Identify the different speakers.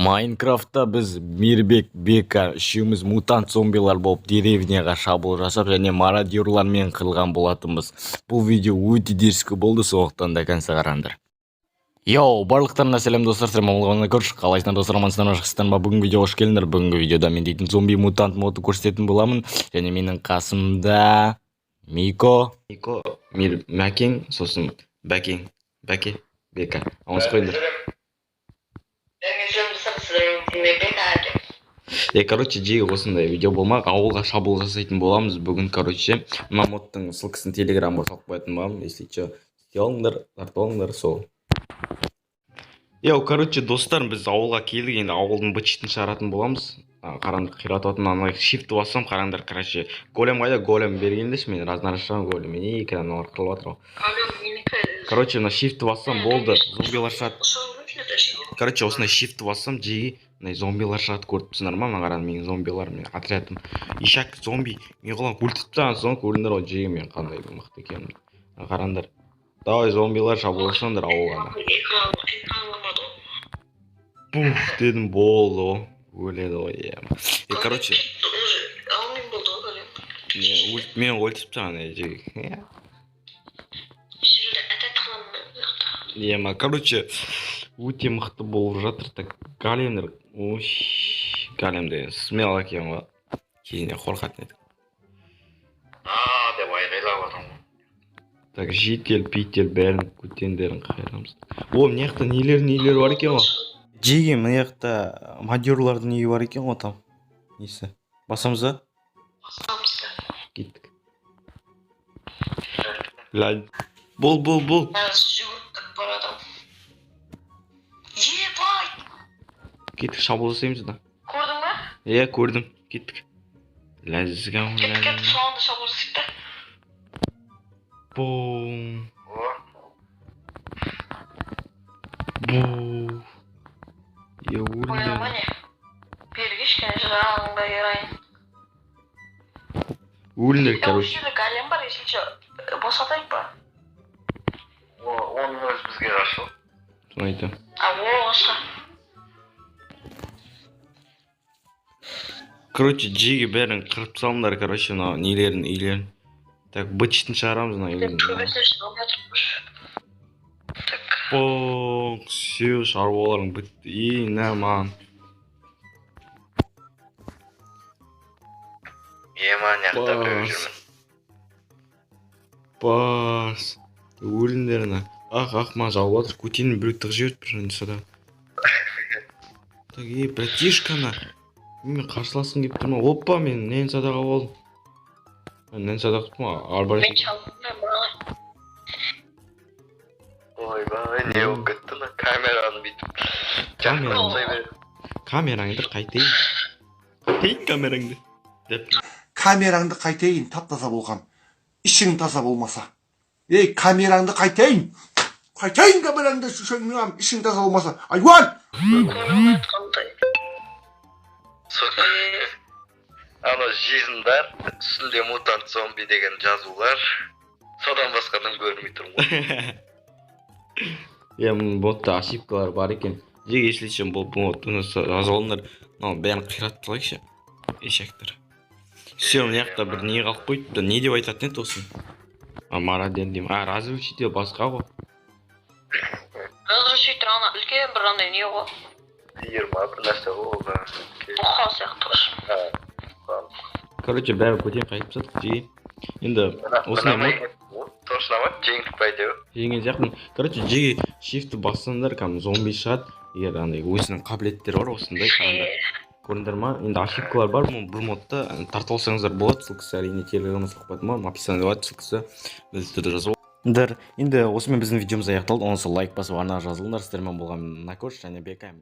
Speaker 1: Майнкрафтта біз, Мирбек, Бека үшеуміз мутант зомбилар болып деревняға шабуыл жасап және мародерлармен қырылған болатынбыз. Бұл видео өте дерзкий болды, сондықтан до конца қараңдар. Йоу, барлықтарына сәлем, достар, сіздер мамалғанына көрші, қалайсыңдар, достар, амансыңдар ма, жақсысыздар ма? Бүгінгі видеоға қош келдіңдер. Бүгінгі видеода мен дейтін зомби мутант моды көрсететін боламын. Және менің қасымда Мико, Мико, Мир, Мәкең, сосын Бәкең, Бәке, Бека. Ауыз қойыңдар. Е, короче, жиі осындай видео болмақ, ауылға шабуыл жасайтын боламыз бүгін, короче, мына модтың ссылкасын телеграмға салып қоятын боламын, если че, істей алыңдар, тартып алыңдар сол. Йоу, короче, достар, біз ауылға келдік, енді ауылдың быт-шытын шығаратын боламыз. Қараңдар, қирататын ана shift бассам, қараңдар, короче, голем қайда? Голем бергендеші, мен разнарашамын голем. Ей, аналар қырылып жатыр ғой. Короче, мына shift бассам болды, зомбилар шығады. Короче, осындай shift бассам, жиі мына зомбилар шығады, көріп тұрсыңдар ма? Мына қараңдар, менің зомбиларым, менің отрядым. Ишак зомби, мен құлап өлтіріп тастаған соң көрдіңдер ғой, жиі мен қандай мықты екенімді. Мына қараңдар. Давай, зомбилар, шабуыл жасаңдар ауылға. Пуф дедім, болды ғой, өледі ғой, иә. Е, короче, не, мен өлтіріп тастаған, е, жиі. Иә, ма, короче, өте мықты болып жатыр. Так, големдер, ой, голем деген смело екен ғой, кезінде қорқатын едік.
Speaker 2: А деп айғайлап жатырмын ғой.
Speaker 1: Так, житель, питер, бәрін көтендерін қайырамыз. О, мына жақта нелер нелер бар екен ғой. Жеге, мына жақта мадерлардың үйі бар екен ғой там. Несі? Басамыз ба? Кеттік. Ля. Бол, бол, бол.
Speaker 3: Жүгіріп барады. Ебай!
Speaker 1: Кеттік, шабуыл жасаймыз да.
Speaker 3: Көрдің ба?
Speaker 1: Иә, көрдім. Кеттік. Ләзза.
Speaker 3: Кеттік, кеттік, соңында шабуыл жасайық та.
Speaker 1: Бум.
Speaker 2: О,
Speaker 1: Бу. Е,
Speaker 3: Ойнама
Speaker 1: өлді.
Speaker 3: Не? Бері кішкене жағыңда ерайын.
Speaker 1: Өліңдер,
Speaker 3: Е, осы
Speaker 1: короче.
Speaker 3: жерде голем бар, если че, босатайық па?
Speaker 2: Оның өзі бізге қарсы ғой.
Speaker 1: Соны айтамын.
Speaker 3: А, о, басқа.
Speaker 1: Короче, жеге бәрін қырып тастаңдар, короче, мынау нелерін, үйлерін. Так, быт-шытын шығарамыз мына үйлерін.
Speaker 3: Төбесіне шыға алмай жатырмыз. Так,
Speaker 1: Бонг, все, шаруаларың бітті. Ей, на маған.
Speaker 2: Ема, мына жақта біреу
Speaker 1: Бас.
Speaker 2: жүрмін.
Speaker 1: Бас. Өліңдер ана. Ах, ах, маған жауып жатыр. Көтенін біреу тығып жіберді бір сада. Так, ей, братишка, ана. Мен қарсыласқым келіп тұр ма? Опа, мен нен садаға болдым. Нен садақ тұр ма? Арбалет.
Speaker 3: Мен шалдым маған.
Speaker 2: Ойбай, не болып кетті мына камераны бүйтіп.
Speaker 1: Камера.
Speaker 2: Жақындай береді.
Speaker 1: Камераңды қайтайын. Қайтайын камераңды. Деп.
Speaker 4: Камераңды қайтейін, тап таза болған ішің таза болмаса. Ей, камераңды қайтейін, қайтейін камераңды, шешеңнің, ішің таза болмаса, айуан.
Speaker 3: Көре қандай.
Speaker 2: Ана жизньдар, үстінде мутант зомби деген жазулар. Содан басқадан көрмей тұрмын ғой.
Speaker 1: Иә, мына ботта ошибкалар бар екен. Жеге, если че, бұл модты жазып алыңдар. Мынау бәрін қиратып тастайықшы. Ешектер. Все, мына жақта бір не қалып қойыпты. Не деп айтатын еді осыны? А, мародер деймін. А, разрушитель басқа ғой.
Speaker 3: Разрушитель ана үлкен бір андай не ғой.
Speaker 2: Сиыр ма, бір нәрсе ғой ол да.
Speaker 3: Бұқа сияқты ғой.
Speaker 1: Короче, бәрін көтен қайтып тастадық жеге. Енді осындай мод
Speaker 2: Точно ма? Жеңдік па әйтеуір?
Speaker 1: Жеңген сияқтымын. Короче, жеге shift бассаңдар, кәдімгі зомби шығады. Егер андай өзінің қабілеттері бар осындай, қараңдар. Көрдіңдер ма? Енді ошибкалар бар, бұл модта тартып алсаңыздар болады. Ссылкасы, әрине, телеграмға салып қоятын боламын, описаниеда болады ссылкасы. Міндетті түрде жазып алыңдар. Енді осымен біздің видеомыз аяқталды. Онысы лайк басып, арнаға жазылыңдар. Сіздермен болған Накош және Бека.